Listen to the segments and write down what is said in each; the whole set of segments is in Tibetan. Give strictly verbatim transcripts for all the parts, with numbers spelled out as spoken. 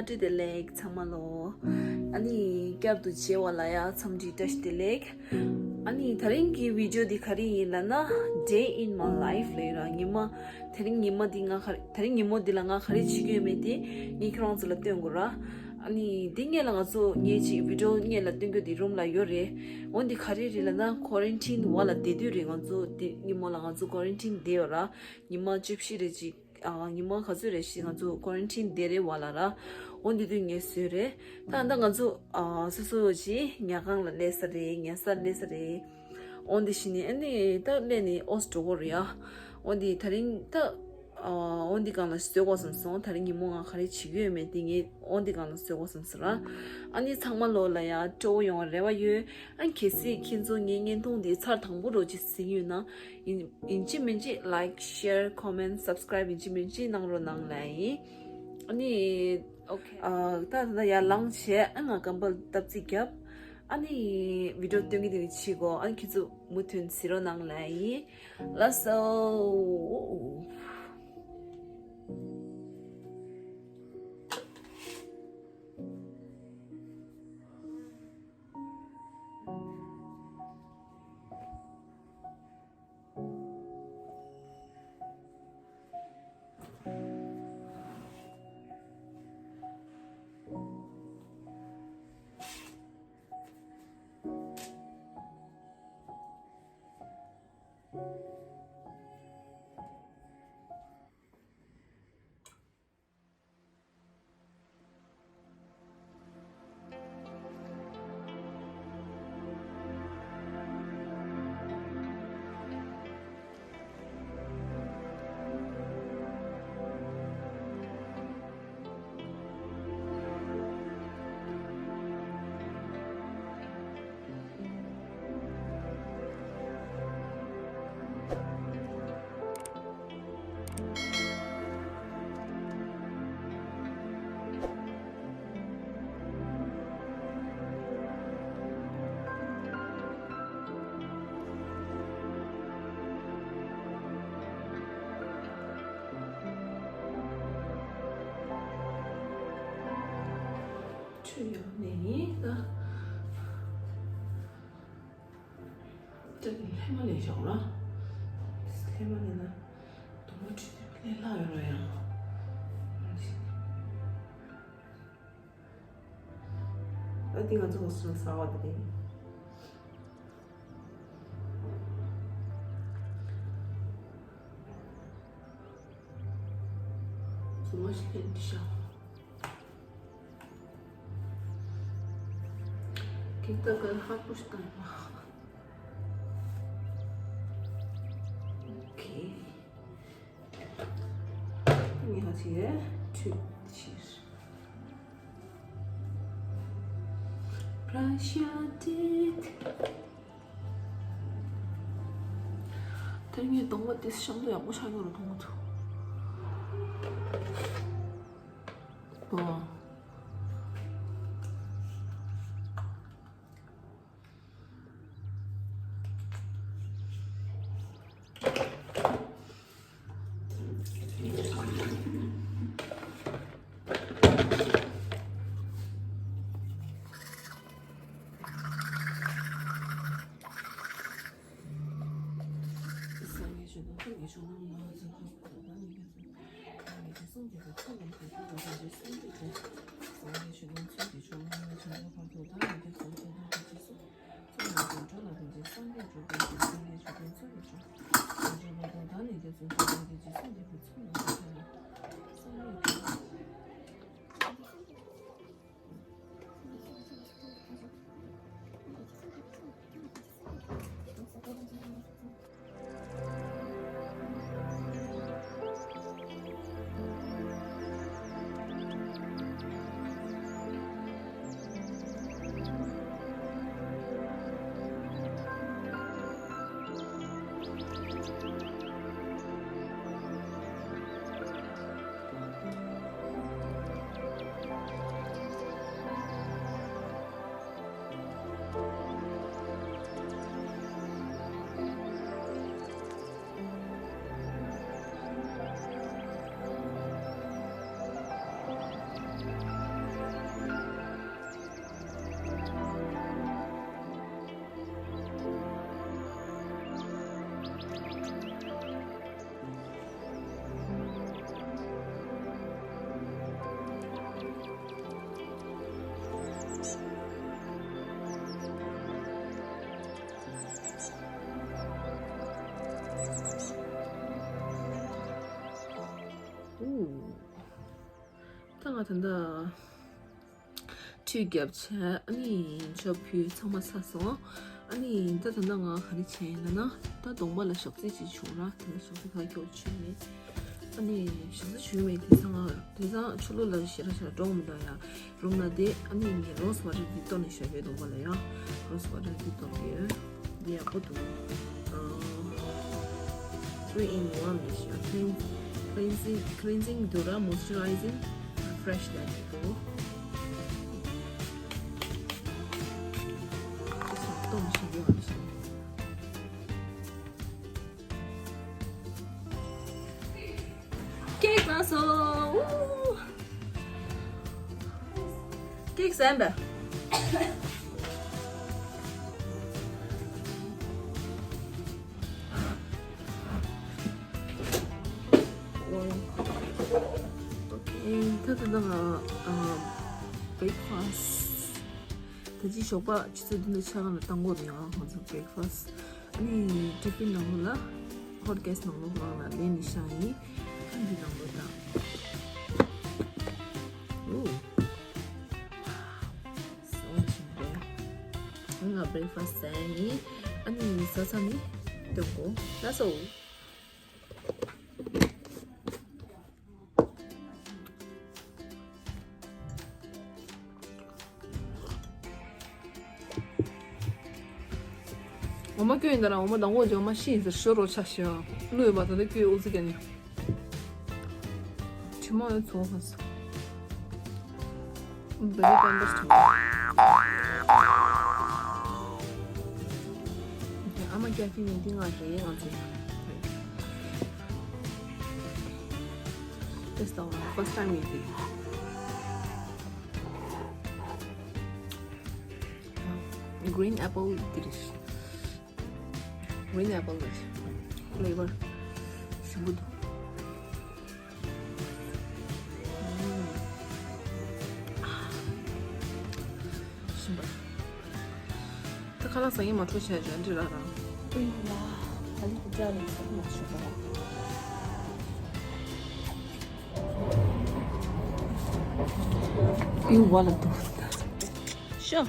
བཀྲ་ཤིས་བདེ་ལེགས་ཚང་མ་ལོ། ཨ་ནི་བསྐྱར་དུ་མཇལ་བ་ལ་ཡ་འཚམས་འདྲི་བཀྲ་ཤིས་བདེ་ལེགས། ཨ་ནི་དེ་རིང་གི་བི་ཌིའོ་འདི་ག་རེ་ཡིན་ལབ་ན། Day in my life ལབ་ཡོད་ར། ཉི་མ། དེ་རིང་ཉི་མ་འདི་ང་ག་རེ། དེ་རིང་ཉིན་མོ་འདི་ལ་ང་ག་རེ་བྱེད་ཀྱི་ཡོད་མེད་དེ་ངས་ཁྱེད་རང་ཚོ་ལ་སྟོན་དགོས་ར། ཨ་ནི་འདི་སྔོན་ལ་ང་ཚོ་ངས་ཅིག་བི་ཌིའོ་སྔོན་ལ་སྟོན་རྒྱུ་འདི་རུམ་ལ་ཡོད་རེད། འོ་འདི་ག་རེ་རེད་ལབ་ན། ཀོ་རན་ཊིན་བར་ལ་བསྡད་དུས་རེད། ང་ཚོ་འདི་ཉིན་མོ་ལ་ང་ཚོ་ཀོ་རན་ཊིན་བསྡད་ཡོད་ར། ཉི་མ་བཅུ་བཞི་རེད་ཅིག་ཨ། ཉི་མ་ག་ཚོད་རེད་ཤག་ང་ཚོ་ཀོ་རན་ཊིན་བསྡད་རེད་བར་ལ་ར། འོ་འདི་དུས་ངས་བཟོས་རེད། ད་ད་ང་ཚོ་ཨ། སོ་སོ་ཅིག་ཉལ་ཁང་ལ་སླེབས་ས་རེད། ཉལ་སར་སླེབས་ས་རེད། འོ་འདི་བྱས་ནས་ཨ་ནི་ད་སླེབས་ནས་ཨོ་སི་འགྲོ་གི་རེད་ཡ། འོ་འདི་དེ་རིང་ད་ཨ། འོ་འདི་སྒང་ལ་བཟོ་དགོས་བསམ་སོང་། དེ་རིང་ཉིན་མོ་ང་ག་རེ་བྱེད་ཀྱི་ཡོད་མེད་དེ་ངས་འོ་འདི་སྒང་ལ་བཟོ་དགོས་བསམ་སོང་ར། ཨ་ནི་ཚང་མ་ལོ་ལ་ཡ་སྤྲོ་བོ་ཡོང་བ་རེ་བ་ཡོད། ཨ། གལ་སྲིད་ཁྱེད་ཚོ་ངའི་བརྙན་ཐུང་འདི་ཚར་དང་པོ་རོ་ཅིག་གཟིགས་ཡོད་ན། ཡིན་ཡིན་གཅིག་མིན་གཅིག་like, share, comment, subscribe ཡིན་གཅིག་མིན་གཅིག་གནང་རོགས་གནང་ལབ་ཡིན། ཨ་ནི། ཨོ་ཁེ། ཨ། ད་ད་ལྟ་ཡར་ལངས་བྱས། ཨ། ང་ཀམ་པལ་ལྟབ་ཙིག་བརྒྱབ། ཨ་ནི་བི་ཌིའོ་སྟོན་གི་དེ་ནི་བྱེད་དགོས། ཨ་ནི་ཁྱེད་ཚོ་མུ་མཐུད་གཟིགས་རོགས་གནང་ལབ་ཡིན། ལགས་སོ། ཁྲུས་ཡག་ནས་ཡིན་ད། ད་ནི་ལྷས་མ་ལས་ཤོག་ལ། ལྷས་མ་ལས་ན་དུང་མ་ཁྲུས་དུས་ལས་སླ་ཡོད་ར་ཡང་། ད་འདི་ང་ཚོ་ཧོ་སི་ཊེལ་གསར་པ་དེ་རེད། རྫུན་མ་ཞིག་ལས་འདི་ཤག་ཀིག་ཏ་ཀ་ཧ་པུ་ཤ་ཏན་མ། ཨོ་ཁེ། ངས་ཧ་ཅི་ཡེ་ཁྲུས་ཕྱིར། བྷ་ར་ཤ་ཡ་ཏིག་དེ་ངས་གདོང་པ་དེ་ཤིན་ཏུ་ཡག་པོ་ཆགས་ཡོད་རེད་མཐོང་གི་འདུག་ཨོ། ད་ང་ད་ལྟ་ཁྲུས་བརྒྱབ་བྱས། ཨ་ནི་མཆོད་ཕུལ། ཚང་མ་ཚར་སོང་། ཨ་ནི་ད་ད་ལྟ་ང་ག་རེ་བྱས་ཡིན་ལབ་ན། ད་གདོང་པ་ལ་ཞག་རྩི་ཅིག་བྱུགས་ར། དེ་ལ་ཞག་རྩི་ཁ་ཁྱོག་བྱུགས་མེད། ཨ་ནི་ཞག་རྩི་བྱུགས་མེད། དེང་སང་ང་དེང་སང་ཕྱི་ལོགས་ལ་ཞེ་དྲག་ཞེ་དྲག་འགྲོ་མི་འདུག་ཡ། རུམ་ལ་དེ། ཨ་ནི་ངས་རོ་སི་ཝ་ཊར་འདི་གཏོར་ནས་བཞག་ཡོད། གདོང་པ་ལ་ཡ་རོ་སི་ཝ་ཊར་འདི་གཏོར་གྱི་ཡོད། འདི་ཡག་པོ་འདུག three in one ལས་ཤག clean- cleansing- cleansing འདུག་ར། moisturizing, refresh ལབ་ཀྱི་འདུག་གཏོར་ནས་བཞག་ཡོད་རེད། ཀེག་ལ་སོ། ཀེག་ཟན་པ། ད་ད་ང་breakfast ད་ཅི་ཞོགས་པ་ཆུ་ཚོད་བདུན་དང་ཕྱེད་ཀ་ལ་བཏང་གི་ཡོད། ང་ཚོ་breakfast ཨ་ནི་ཊི་ཕིན་ནང་ལོགས་ལ་ཧོཊ་ཀེ་སི་ནང་ལོགས་ནང་ལ་ལེན་ནས་བཞག་ཡིན། ཨ་འདི་ནང་ལོགས་དང་། ཨོ། སོང་ཆེན་པོ། ང་breakfast ཟས་ཡིན། ཨ་ནི་ཟས་ཚར་ནས་སྟོན་གོ། ལགས་སོ། འོ་མ་སྐྱོན་ཡིན་ད་ར། འོ་མ་དང་པོ་ཅིག་འོ་མ་ཤི་ཡིན་ཟེར་ཤོར་རོ་ཆ་ཤི་ཡང་བླུགས་ཡོད་པ། ད་ལྟ་སྐྱོན་ཨུ་ཚུགས་ཀྱི་ནི། དྲི་མ་ཡོད་ཚོ་ཧ་སོ། Baby pampers དང་། ཨ་མ་རྒྱག་གི་ཡིན། འདི་ང་རེད། ང་ཚོའི། This the one, first time ཡིན་འདི། Green apple འདི་རེད། Green apple རེད། Flavor ཞིམ་པོ་འདུག་ཞིམ་པ། ད་ཁ་ལག་ཟ་ངེས་མ་འཕྲོ་བྱས་བྱས་འདྲི་ར་རང་། ཨུ་ཡ། ཨ་ལི་ཀུ་ཅག་ལ་ཟ་མ་ཆོག་པ། ཨུ་ཡ་ལ་འདུག་ཤོ།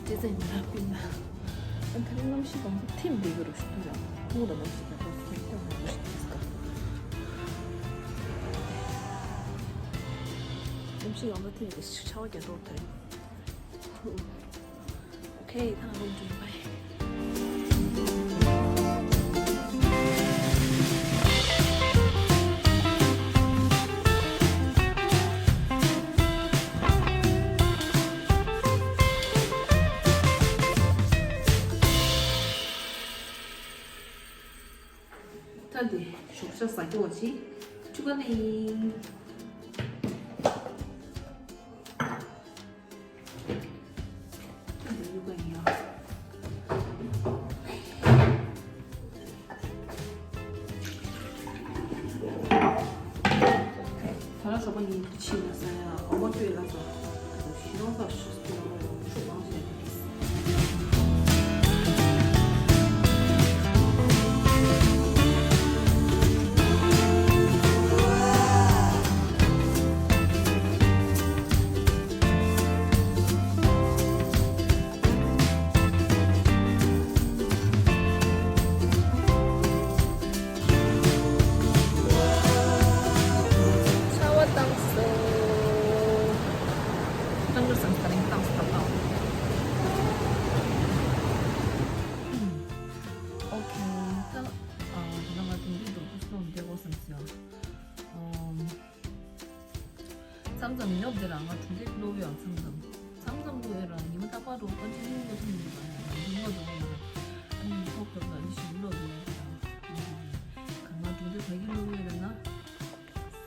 ལྟས་ཚང་ཡིན་ན་རག་པིན་ན། ཨ་ད་རིང་གནམ་གཤིས་གང་ཚ་ཐིམ་བསྡད་ཀྱི་རེད་ཞུ་དུས་ར། ཁོང་ལ་གནམ་གཤིས་གང་ཚ་ཐིམ་ཐིམ་ན་ཞུ་ཞིག་ཟེར་ག་གནམ་གཤིས་གང་ཚ་ཐིམ་ཡོད་ཀྱི་ཆར་པ་རྒྱག་འདུག་དེ་རིང་། Okay, ད་ང་རང་འགྲོ་ཡིན། Bye. ད་འདི་ཞོགས་ཇ་ཟ་རྒྱུ་བ་ཅིག་ཁྲུས་ཁང་ནས་ཡིན། ད་འདི་གཡུག་ག་ཡིན་ཡ། ད་ལ་ཞོགས་པ་ཉིན་གྱི་ཕྱི་ལ་ཟ་ཡ། འོ་མ་སྤོས་ལ་ཟ། ད་ཞི་རོང་ས་ཤོག་སྤོས་ལ་ཡོང་ཤོག་མང་ཆེ། མཚམས་མཚམས་ཉོབ་དེ་རང་ང་གྲུང་དེ་ཀློག་ཡོད། མཚམས་མཚམས་མཚམས་མཚམས་ཀློག་ཡོད་རང་ཉི་མ་རྟག་པར་འགྲོ་པ་ཅི་ནི་ཀློག་ཐུབ་མི་འདུག་ཡང་ཉི་མ་འགྲོ་ཡོད་རང་ཨ་ནི་ཐོག་ཐོག་ལ་ཨ་ནི་ཞིམ་ཀློག་ཡོད་རང་གང་ང་གྲུང་དེ་བ་གི་ཀློག་ཡོད་ར་ན།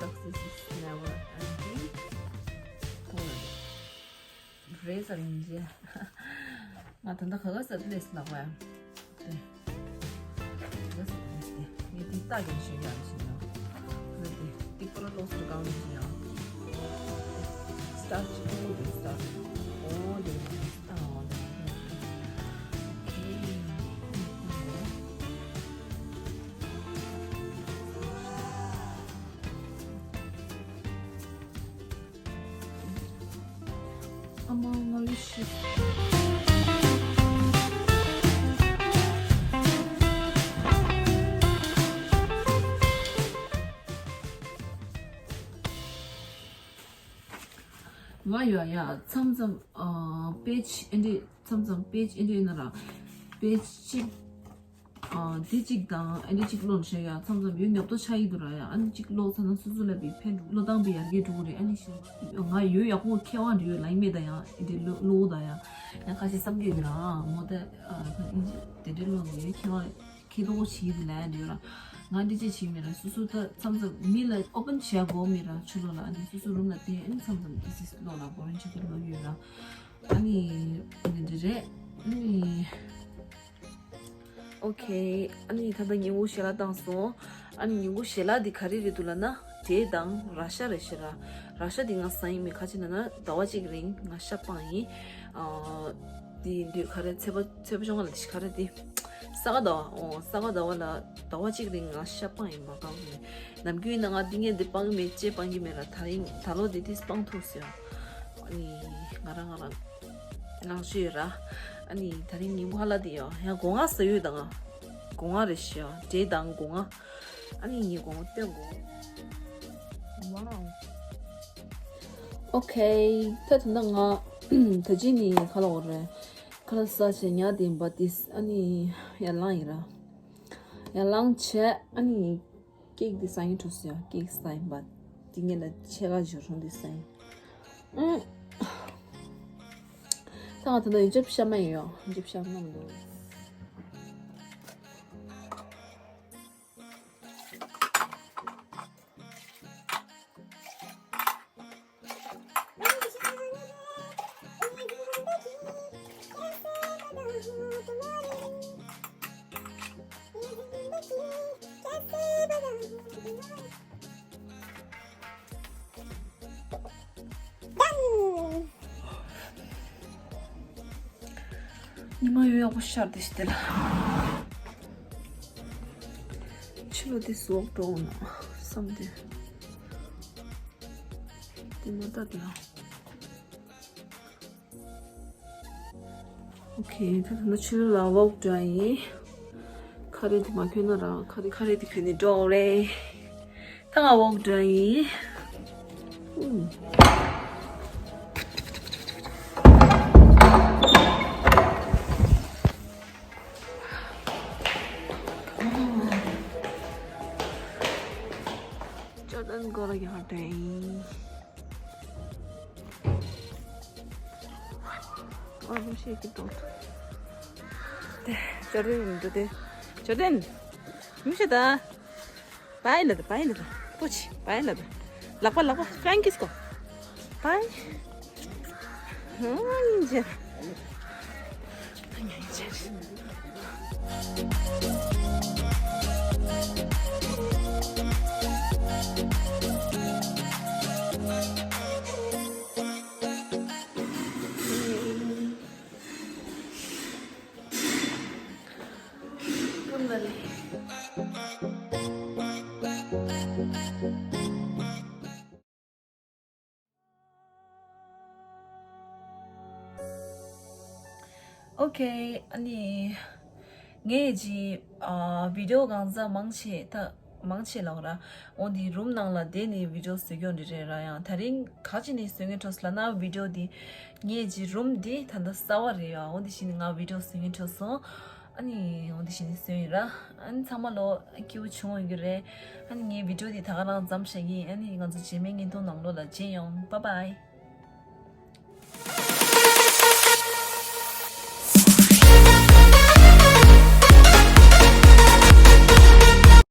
Success is never ending. རེད་ཟེར་ཡིན་ཅེ། ང་ད་ལྟ་ག་ག་ཟེར་ལས་ལག་པ་ཡ། དེ། ག་ག་ཟེར་ལས་དེ། ངས་དེ་ལྟ་རྒྱུ་ཞིག་ཡང་ཞིག་ཡང་། ཟེར་དེ། ཏིག་པ་ལ་ལོག་སུ་གང་ཞིག་ཡང་། Start all the start. All the start. All the ཨ་མ་ང་ལུས་ཤི། ང་ཡོད་ཡ་མཚམས་མཚམས་ཨ་པེ་ཇི་ཨེ་འདྲི་མཚམས་མཚམས་པེ་ཇི་ཨེ་འདྲི་ཡིན་ན་ར་པེ་ཇི་གཅིག་ཨ་འདི་གཅིག་དང་ཨེ་འདི་གཅིག་ཀློག་ན་ཤེས་ཡ་མཚམས་མཚམས་ཡོད་ཉོབ་ཏོ་ཆགས་ཡི་འདུག་ར་ཡ། ཨ་ནི་གཅིག་ཀློག་ཚར་ན་སོ་སོ་ལ་བི་ཕན་འགྲོ་ཀློག་སྟངས་བི་ཡར་རྒྱས་འགྲོ་གི་རེད། ཨ་ནི་ཤེས་ང་ཡོད་ཡག་པོ་མཁས་དབང་འདྲ་ཡོད་ལ་ཡིན་མེད་ད་ཡ་ཨེ་འདི་ཀློག་ཀློག་ད་ཡ་ཡང་ཁ་ཤས་བསམ་གྱི་ཡོད་ར་མོ་ད་ཨ་ཨིན་ཇི་དེ་འདྲའི་ཀློག་ནས་ཡོད་མཁས་དབང་ཁྱི་ལོ་བྱེད་ཀྱི་ལན་འདི་ར། ང་འདི་ཅི་བྱེད་མི་ར་སོ་སོ་ད་མཚམས་མཚམས་མི་ལ་ཨོ་པན་བྱེད་དགོས་མི་ར་ཆུ་ལོ་ལ་ཨ་ནི་སོ་སོ་རུམ་ལ་བསྟན་ཨ་ནི་མཚམས་མཚམས་ཨི་སི་ལོ་ལ་བོ་རིང་ཆེ་གི་ལོ་ཡོད་ར། ཨ་ནི་འདི་འདི་རེད། ཨ་ནི་ཨོ་ཁེ། ཨ་ནི་ད་ལྟ་ཉིན་གུང་ཞལ་ལག་བཏང་སོང་། ཨ་ནི་ཉིན་གུང་ཞལ་ལག་འདི་ག་རེ་རེད་འདུག་ལབ་ན་དེ་དང་ར་ཤ་རེད་ཤི་ར། ར་ཤ་འདི་ང་ཟ་ཡིན་མིན་ག་ཅི་ན་ན་ཟླ་བ་གཅིག་རིང་ང་ཤ་སྤངས་ཡིན། ཨ། དེ་འདི་ག་རེ་ཚེས་པ་ཚེས་པ་བཅོ་ལྔ་ལ་དེ་ག་རེ་དེ། ས་ག་ཟླ་བ་ཨོ་ས་ག་ཟླ་བ་ལ་ཟླ་བ་གཅིག་རིང་ང་ཤ་སྤངས་ཡིན་མ་སྤངས་མེད། ནམ་རྒྱུན་ཡིན་ན་ང་འདི་ངས་འདི་སྤང་གི་མེད་ཅེས་སྤང་གི་མེད་ར། ད་རིང་ད་ལོ་འདི་དེ་སྤང་ཐུབ་ཟེར། ཨ་ནི་ང་རང་ང་རང་ངང་ཤི་ཡོད་ར། ཨ་ནི་ད་རིང་ཉིན་གུང་ཧ་ལ་དེ་ཡོད་ཡང་སྒོ་ང་ཟ་ཡོད་དང་ང་། སྒོ་ང་རེ་ཤི་ཡོད་འབྲས་དང་སྒོ་ང་། ཨ་ནི་ངའི་སྒོ་ང་སྟོན་དགོས། ཨོ་ཁེ། ད་ད་ལྟ་ང་ད་ཅི་ནི་ཁ་ལ་འོ་རེད། ཁ་ལ་ས་ཆེ་ཉག་དེ་འབའ་ཏིས་ཨ་ནི་ཡར་ལངས་ཡིན་ར། ཡར་ལངས་བྱས་ཨ་ནི་ཀེག་དེ་ས་ཡིན་འགྲོ་སོ་ཡ་ཀེག་ས་ཡིན་པ། དེ་ངེད་ལ་ཆེ་ག་བཞུར་རུང་དེ་ས་ཡིན། ཨུམ། ད་ང་ད་ལྟ་ཡོན་ཆབ་ཤ་མ་ཡིན་ཡོ་ཡོན་ཆབ་ཤ་མ་མི་འདུག་ཉི་མ་ཡོད་ཡག་པོ་ཤར་དེ་ཤི་དེ་ལ། ཕྱི་ལོ་དེ་ཟོག་འགྲོ་འོང་ན་བསམ་དེ། དེ་མ་ལྟ་དེ་ཡང་། ཨོ་ཁེ། ད་ད་ལྟ་ཕྱི་ལོ་ལ་ཝོག་འགྲོ་ཡིན། ཁ་རེ་དེ་མ་གྱོན་ན་ར་ཁ་རེ་ཁ་རེ་དེ་གྱོན་ནས་འགྲོ་རེད། ད་ང་ཝོག་འགྲོ་ཡིན། ཅོར་ཌན་སྒོ་ལ་ཡར་འགྲོ་ཡིན། ཨ་ལུ་ཤེས་ཀྱི་འདུག་དེ་ཅོར་ཌན་འདུག་དེ་ཅོར་ཌན། མི་ཤེས་ད། བའི་ལ་ད་བའི་ལ་ད། པོ་ཆི་བའི་ལ་ད། ལག་པ་ལག་པ་ཕྲེང་ཀིས་ཀོ། བའི། ཧུང་ཇེ། ཨོ་ཁེ། ཨ་ནི་ངས་ཅི་ཨ་བི་ཌི་ཡོ་གང་ཟག་མང་ཆེ་ད་མང་ཆེ་ལབ་ར། འོ་འདི་རུམ་ནང་ལ་བསྡད་ནས་བི་ཌི་ཡོ་བཟོ་རྒྱུ་འདི་རེད་ར། ཡང་ད་རིང་ག་ཅི་ནས་བཟོ་ངེས་འཕྲོ་ལབ་ན་བི་ཌི་ཡོ་འདི་ངས་ཅི་རུམ་འདི་ད་ལྟ་གསར་བ་རེད་ཡ། འོ་འདི་བཞིན་ང་བི་ཌི་ཡོ་བཟོ་ངེས་འཕྲོ་སོང་། ཨ་ནི་འོ་དེ་བཞིན་སོན་ཡིན་ར། ཨ་ནི་ཚང་མ་ལོ་སྐྱིད་པོ་བྱུང་ཡོད་ཀྱི་རེད། ཨ་ནི་ངའི་བི་ཌི་ཡོ་དེ་ད་ག་རང་མཚམས་བཞག་གི་ཡིན། ཨ་ནི་ང་ཚོ་རྗེས་མའི་བརྙན་ཐུང་ནང་ལོགས་ལ་མཇལ་ཡོང་། Bye bye།